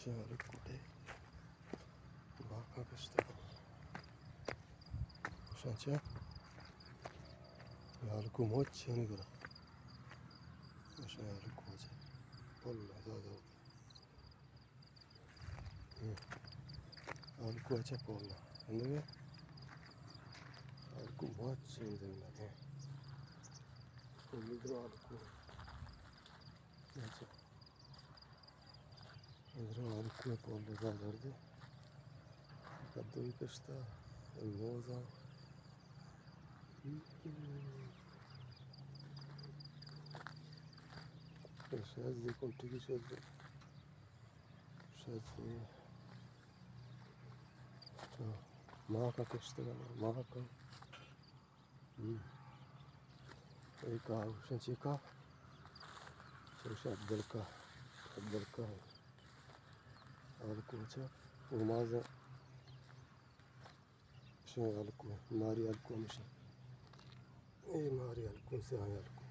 چہ الکو ڈے باکا کشتگ۔ شاچا الکو موچ چین گرا۔ شاہ الکو چہ پل زیادہ۔ الکو چہ پل اندگہ۔ الکو موچ چین زمین ہے۔ پل درا الکو۔ اچھا۔ ادھر الکو پول لگا درد۔ کدوئی کشتا، موزا۔ شاید دیکھو ٹھیک شاید۔ شاید ماں کا کشتا، ماں کا۔ ہم۔ اے کا گوشن چی کا؟ چوش عبدالکا، عبدالکا۔ الکو چہ اوماز۔ شاہ الکو، ماری الکو مشی۔ اے ماری الکو، سیاہ الکو۔